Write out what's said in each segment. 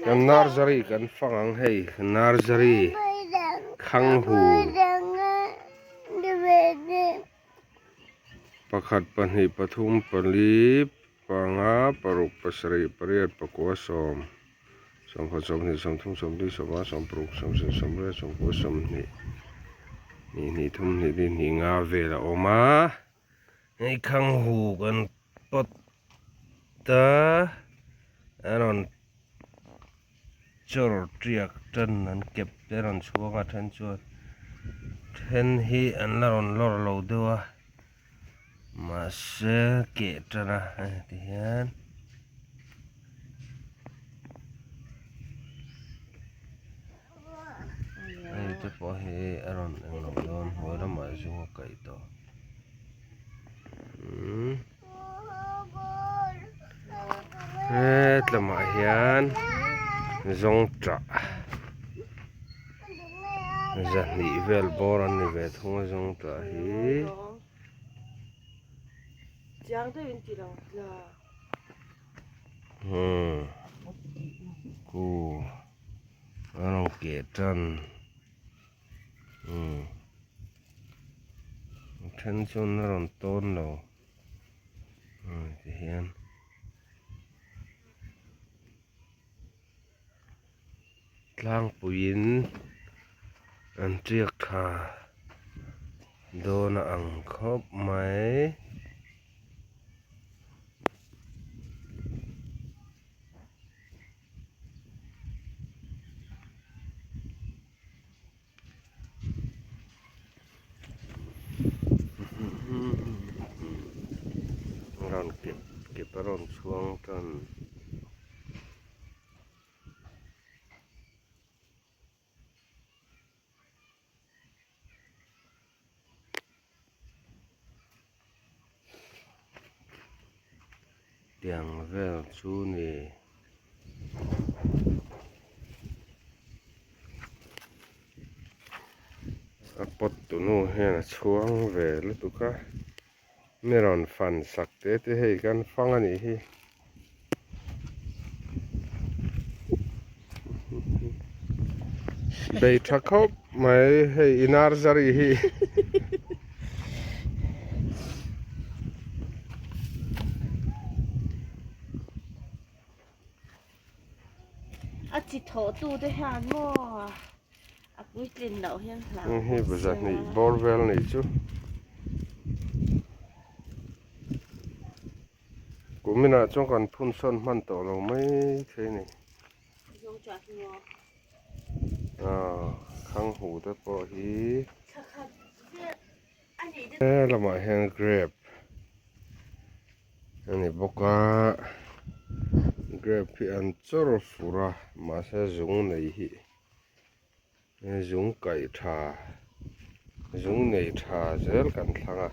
Kan nursery kan fang ang hei nursery Khanghu pakhat pahnih pathum pali panga paruk pasarih pariat pakua sawm sawmkhat sawmhnih sawmthum sawmli sawma sawmparuk sawmsarih sawmriat sawmkua sawmhnih hnih hnih thum hnih hnih hnih nga vel a awm a. Hei khanghu kan pawt a a rawn chawr tiak tan an kep te a rawn chhuang a then chuan then hi an la rawn lawr lo deuh a mahse keh tan a hei ti hian. Hei te pawh hi a rawn eng lo dawn hnuai lamah zung a kaih tawh umm hetlamah hian zawng tah zahnih vel bawr an ni ve thung a zawng tah hi. A rawn keh tan umm a then chuan a rawn tawn lo umm ti hian tlangpuiin an tiak tha dawn a ang khawp mai. Rawn kep kep a rawn chhuang tan. Tiang vel chu ni. A pawt tunu hian a chhuang ve lutuk a mi rawn fan sak te te hei kan fang a nih hi. Bei tha khawp mai hei i nursery hi. A chi thawh tu te hian maw a puitlin loh hian hlau Heng hi bazahnih bawr vel a nih chu. Kuminah chuan kan phun sawn hman tawh lo mai thei a ni. Aaa khanghu te pawh hi he lamah hian grape a ni bawk a grape hi an chawr fur a mahse zung nei hi Zung kaih tha, zung nei tha zel kan thlang a,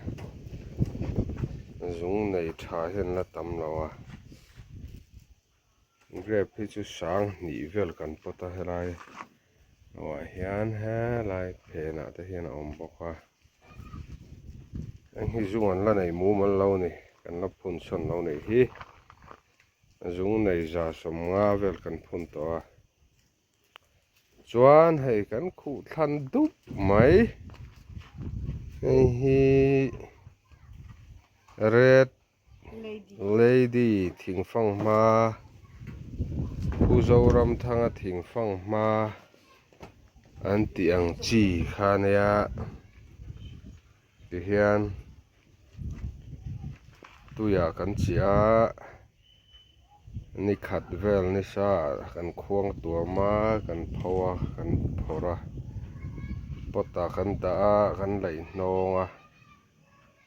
zung nei tha hian la tam lo a, grape hi chu sang hnih vel kan pawt a helai ah hian helai phenah te hian a awm bawk a, heng hi zung an la nei mumal lo a ni, kan la phun sawn lo nih hi, zung nei za sawmnga vel kan phun tawh a. Chuan hei kan khuh thlan dup mai hei hi red lady thing fanghma Pu Zoramthanga thing fanghma an tih ang chi kha ania tihian tuiah kan chiah a. Ni khat vel nisa ah kan khuang tuam a kan pho a kan phawrh a pot ah kan dah a kan laih hnawng a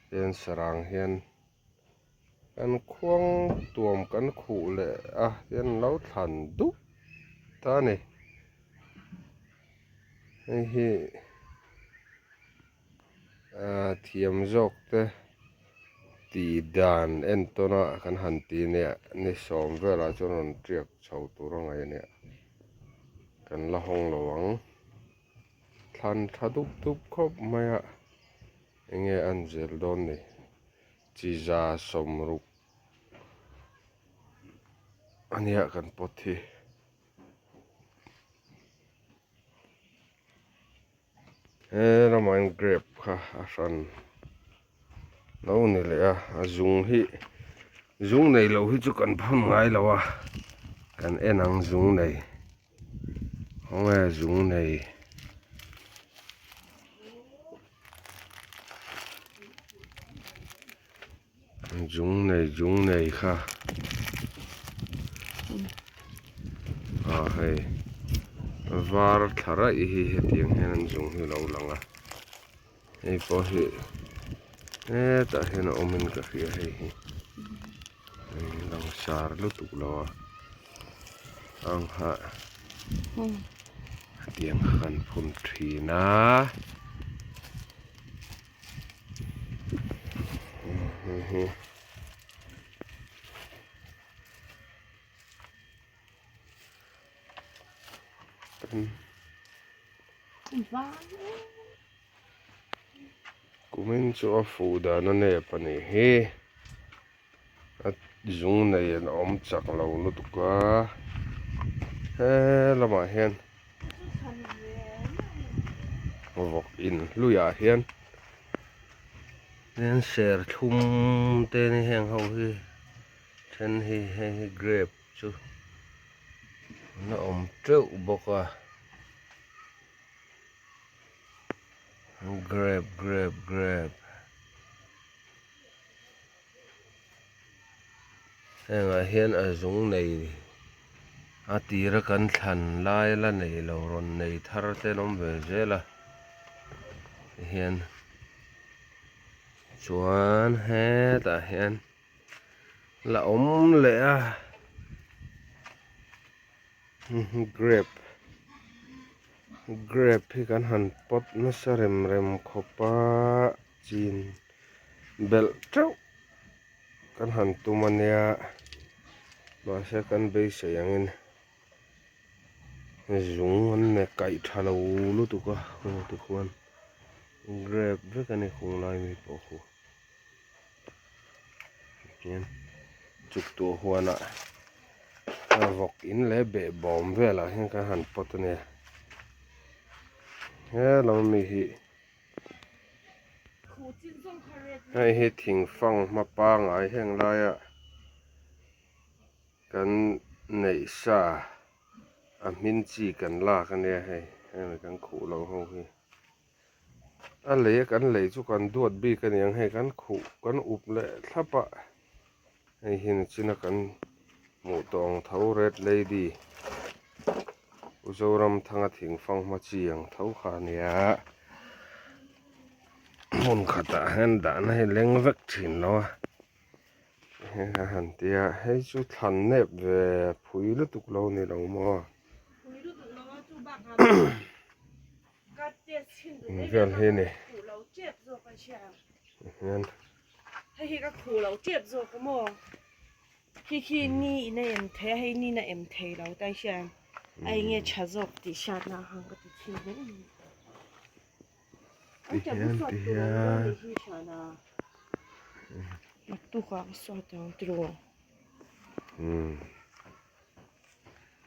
tian sarang hian kan khuang tuam kan khuh leh a tian an lo thlan dup ta a ni hei hi. Thiam zawk te tih dan entawn a kan han ti nia ni sawm velah chuan rawn tiak chho tur a ngaih a nia kan la hawng lo ang thlan tha dup dup khawp mai a enge an zel dawn ni chi za sawmruk a nia kan pawt hi. He lamah hian grape kha a hran lo ni leh a a zung hi zung nei lo hi chu kan phun ngai lo a kan en ang zung nei khawnge zung nei. Zung nei zung nei kha ah hei var thla raih hi hetiang hian an zung hi a lo lang a hei pawh hi hetah hian a awmin ka hria hei hi hei langsar lutuk lo a ang kha hetiang kha kan phun thin a. Kumin chu a fuh dan a nep a nih hi a zung nei an awm chak lo lutuk a he lamah hian. Vawk in hluiah hian hian serthlum te ni heng ho hi then hi hei hi grape chu an la awm teuh bawk a grape grape grape Hengah hian a zung nei a tira kan thlan lai la nei lo rawn nei thar te an awm ve zel a tihian chuan hetah hian la awm leh a grape grape hi kan han pawt nasa rem rem khawp a chin belh teuh. Kan han tum a nia mahse kan beisei angin zung an ne kaih tha lo lutuk a khaw tikhuan grape vek a ni khung lai mi pawh khu tihian chuk tuah huanah vawk in leh behbawm velah hian kan han pawt a nia helama mi hi. Hei hi thingfang hma pangai heng laia kan neih sa a hmin chi kan lak a nia hei heng kan khuh loh ho hi a lei a kan lei chu kan duat bik a niang hei kan khuh kan up leh thlap a hei hi nichina kan hmuh tawh ang tho red lady U Zoramthanga thingfang hma chi ang tho kha a nia hmun khatah hian dahna hi leng vek thin lo a heng a han tia hei chu thlan nep ve phui lutuk lo ni lo maw eng vel hi ni hian Khi khi ni in a em thei a hei ni in a em thei lo ta hian a eng nge tha zawk tih hriatna ang ka ti thin hle a ni. An ṭap hi suat tur ang dawn nih hi thiana. Naktukah ka suat ang tiraw.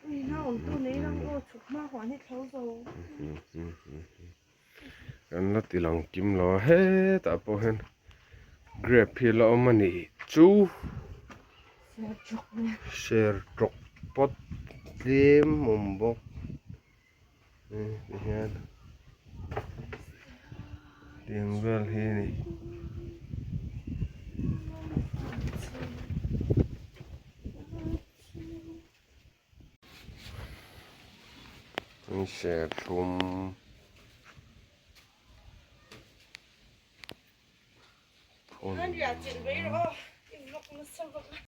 Ui na awm tu nei lang aw chhuk hma huan hi thlo zo. Kan la ti lang kim lo a hetah pawh hian grape hi la awm a nih chu sertawk pawt tlem awm bawk ti hian tiang vel hi a ni. Serthlum phun.